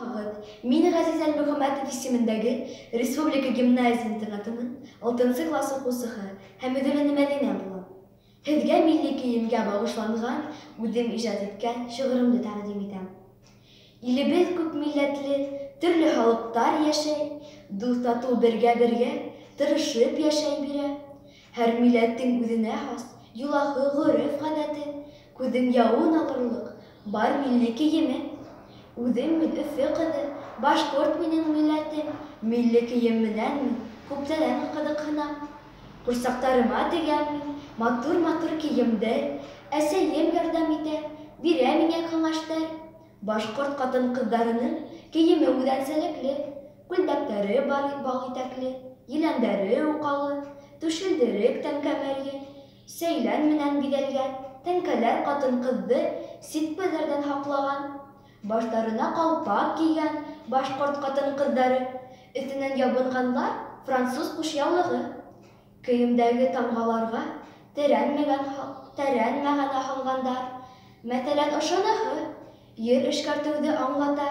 Мин Ғәзиз Әлмөхәмәтов исемендәге республика гимназия-интернатының алтынсы класс уҡыусыһы һәм мөдире Мәҙинә булам. Һеҙгә милли кейемгә бағышланған үҙем ижад иткән шиғырымды тәҡдим итәм. Илебеҙ күп милләтле, төрлө халыҡтар йәшәй, дуҫ-татыу бергә-бергә тырышып йәшәй бирә. Һәр милләттең үҙенә хас йолаһы, ғөрөф-ғәҙәте, күҙҙең яуын алырлыҡ бар милли кейеме. Үҙем мин Өфө ҡыҙы, башҡорт минең милләтем, милли кейем менән мин күптәнән ҡыҙыҡһынам. Ҡурсаҡтарыма тегәм мин матур-матур кейемдәр, әсәйем ярҙам итә, бирә миңә кәңәштәр. Башҡорт ҡатын-ҡыҙҙарының кейеме үҙенсәлекле, күлдәктәре бар бал итәкле, еләндәре уҡалы, түшелдерек тәңкә мәрйен, сәйлән менән биҙәлгән, тәңкәләр ҡатын-ҡыҙҙы сит күҙҙәрҙән һаҡлаған. Баштарына ҡалпаҡ кейгән башҡорт ҡатын-ҡыҙҙары, өҫтөнән ябынғандар француз ҡушъяулығы. Кейемдәге тамғаларға тәрән мәғәнә һалғандар. Мәҫәлән, ошоноһо ер эшкәртеүҙе аңлата.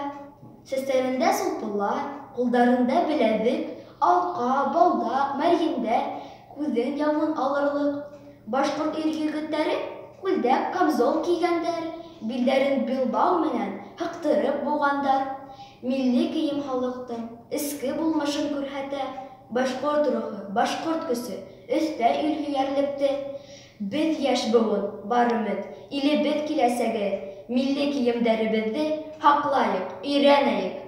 Сәстәрендә сулпылар, ҡулдарында беләҙек, алҡа, балдаҡ, мәрйендәр, күҙҙең яуын алырлыҡ. Башҡорт ир-егеттәре күлдәк, камзол кейгәндәр, билдәрен билбау менән һыҡтырып быуғандар. Милли кейем халыҡтың эске булмышын күрһәтә. Башҡорт рухы, башҡорт көсө өҫтә илһөйәрлекте. Беҙ йәш быуын, бар өмөт, илебеҙ киләсәге. Милли кейемдәребеҙҙе һаҡлайыҡ, өйрәнәйек.